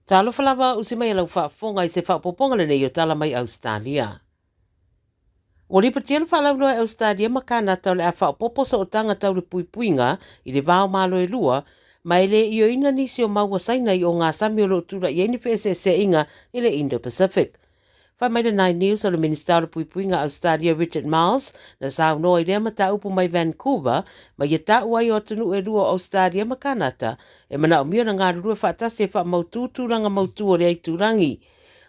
Talofa lava usi mai a lau faafofoga i se faaopoopoga lenei o Tala Mai Ausetalia. Ua lipotia le faalauiloa e Ausetalia ma Kanata o le a faaopoopo sootaga tau le puipuiga i le va o Malo e lua, ma e le ioeina nisi o mau a Saina i ogasami o lo o tulai ai ni feeseeseaiga i le Indo-Pacific. Fai mai le Nine News o le Minisita o le Puipuiga Ausetalia Richard Marles na saunoa i lea mataupu mai Vancouver ma ia taua ai o atunuu e lua o Ausetalia ma Kanata e manaomia ona galulue faatasi e faamautū tulaga mautū o lea itulagi.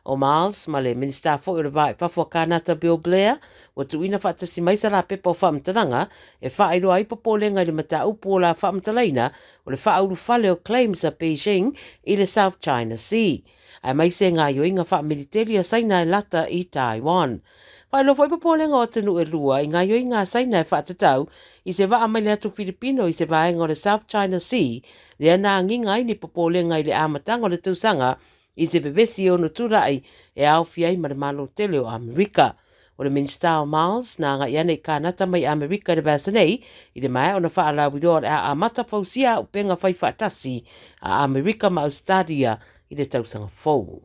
O Marles ma le Minisita foi o le Va i Fafo a Kanata Bill Blair ua tuuina faatasi mai sa lapepa o faamatalaga e faailoa ai popolega i le mataupu o la faamatalaina o le faaulufale o claims a Beijing i le South China Sea. aemaise gaoioiga faamiliteli a Saina e lata i Taiwan. Faailoa foi popolega o atunuu e lua i gaoioiga a Saina e faatatau i se vaa mai le atu Filipino i se vaega o le South China Sea, lea na agiga ai ni popolega i le amataga o le tausaga i se vevesi e ono tulai e aofia ai ma le Malo tele o Amerika. O le Minisita o Marles na agai ane i Kanata mai Amerika i le vaiaso nei, i le maea ona faalauiloa o le a amata fausia auupega fai faatasi a Amerika ma Ausetalia i le tausaga fou.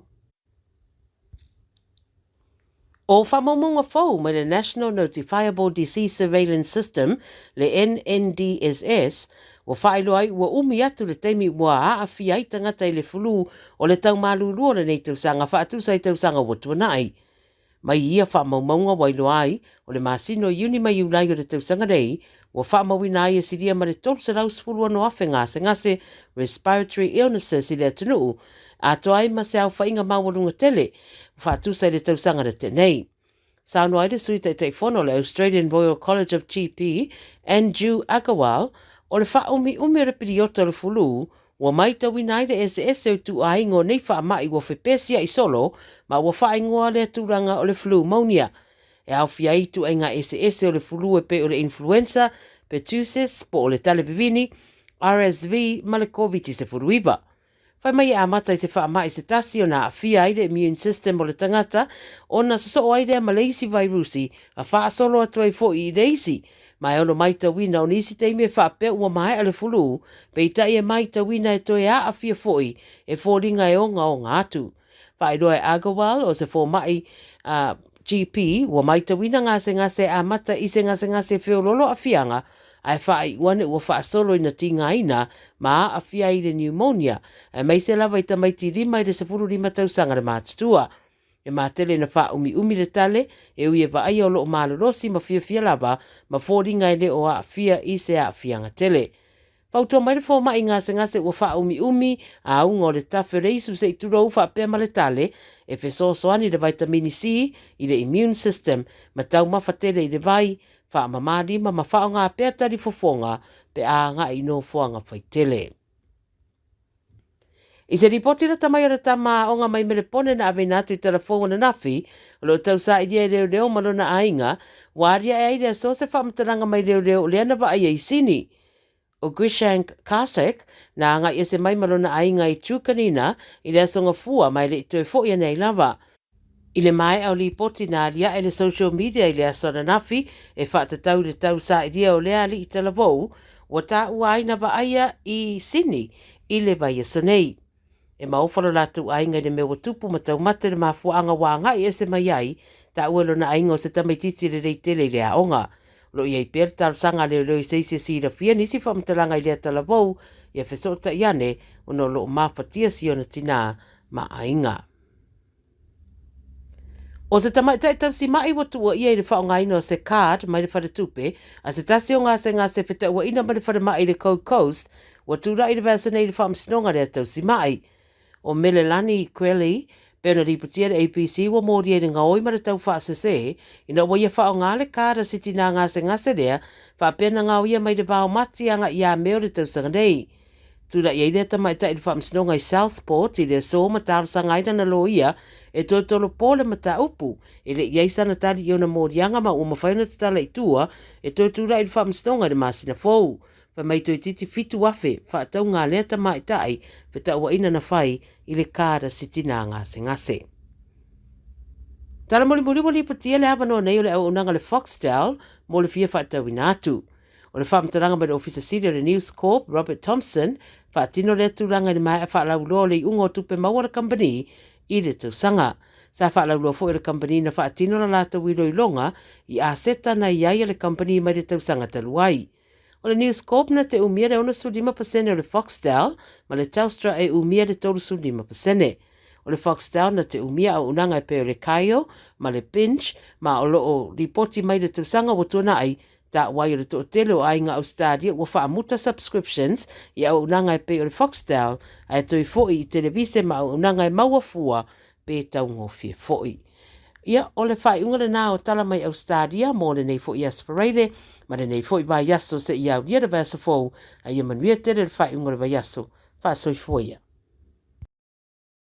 O faamaumauga fou mai le National Notifiable Disease Surveillance System, le NNDSS, ua faailoa ai ua umi atu le taimi ua aafia ai tagata i le fulu o le tau malulu o lenei tausaga faatusa i tausaga ua tuanai. Mai ia faamaumauga ua iloa ai, o le masina o Iuni ma Iulai o le tausaga nei, ua faamauina ai e silia ma le 316,000 gasegase respiratory illnesses i le atunuu, atoa ai ma se aofaiga maualuga tele ua faatusa i le tausaga na tea nei. Saunoa ai le Sui Taitaifono o le Australian Royal College of GP, Anju Agarwal, o le faaumiumi o le piliota o le fulu Ua maitauina ai le eseese o ituaiga o nei faamai ua fepesia'i solo ma ua faaigoa lea tulaga o le flumonia. E aofia ai ituaiga eseese o le fulu e pei o le influenza, pertussis po o le tale vivini, RSV ma le Koviti-19. Fai mai e amata i se faamai se tasi ona aafia ai le immune system o le tagata ona sosoo ai lea ma le isi vairusi a faasolo atu ai foi i le isi. Ma e ono maitauina o nisi taimi e faapea ua maea le fulu, peitai e maitauina e toe aafia foi e foliga e ogaoga atu. Faailoa e Agarwal o se fomai a GP ua maitauina gasegase e amata i se gasegase feoloolo aafiaga ae faaiu ane ua faasolo ina tigaina ma aafia ai i le pneumonia, aemaise lava i tamaiti 5 i le 15 tausaga le matutua. E matele ina faaumiumi le tale, e ui e vaaia o lo o malolosi ma fiafia lava ma foliga e le o aafia i se aafiaga tele. Fautua mai le fomai gasegase ua faaumiumi, auga o le tafe o le isu se i tulou faapea ma le tale, e fesoasoani le vaitamini C i le immune system ma taumafa tele i le vai, faamama lima ma faaaoga pea talifofoga pe a agai i nofoaga faitele. I se lipoti lata mai o le tama aoga mai Melepone na aveina atu i Talafou ananafi, o lo o tausailia e leoleo ma lona aiga, ua aliae ai le aso se faamatalaga mai leoleo o lea na vaaia i Sini. O Grishank Karsak na agai ese mai ma lona aiga i Truganina i le aso Gafua ma e le i toe foi ane ai lava. I le maea o lipoti na aliae le social media i le aso ananafi e faatatau i le tausailia o lea alii talavou, ua taua ai na vaaia i Sini i le vaiaso nei. E maofa lo latou aiga i le mea ua tupu ma taumate le mafuaaga ua agai ese mai ai, taua e lona aiga o se tamaitiiti lelei tele i le aoga. O lo o i ai pea le talosaga a leoleo i se isi e silafia nisi faamatalaga i lea talavou ia fesootai ane ona o lo o mafatia si ona tinā ma aiga. O se tamaitai tausima'i ua tuuaia i le faaaogaina o se card mai le faletupe a se tasi o gasegase fetauaina mai le falemai i le Gold Coast ua tulai i le vaiaso nei i le faamasinoga lea tausima'i. O Melelani Quelly, pei ona lipotia e le ABC ua molia i le gaoi ma le taufaasese ina ua ia faaaoga le card a si tinā gasegase lea faapea na gaoia mai le vao mati agai ia Me o le tausaga nei. Tulai ai lea tamaitai i le faamasinoga i Southport i le aso ma talosaga ai lana loia e toe tolopo le mataupu. E le i i ai sana tali i ona moliaga ma ua mafai ona tatala i tua e toe tulai i le faamasinoga i le masina fou. Fai mai toeitiiti 7,000 faatauga a lea tamaitai fetauaina na fai i le card a si tinā gasegase. Tala mulimuli ua lipotia le avanoa nei o le auaunaga a le Foxtel mo le fia faatauina atu. O le faamatalaga mai le Ofisa Sili o le News Corp, Robert Thomson, Faatino lea tulaga i le maea faalauiloa o le iuga o tupe maua a le kamupani i le tausaga. Sa faalauiloa foi e le kamupani na faatino la latou iloiloga i aseta na i ai a le kamupani mai le tausaga talu ai. O le News Corp na te umia le 65% o le Foxtel ma le Telstra e umia le 35%. O le Foxtel na te umia auaunaga e pei o le Kayo ma le Binge, ma o lo o lipoti mai le tausaga ua tuanai taua ai o le toatele o aiga Ausetalia ua faamuta subscriptions i auaunaga e pei o le Foxtel ae toe foi i televise ma auaunaga e maua fua pe taugofie foi. Ia, o le faaiuga lena o tala mai Ausetalia mo lenei foi Aso Faraile ma lenei foi vaiaso seia aulia le vaiaso fou, a ia manuia tele le faaiuga o le vaiaso. Faasoifua ia.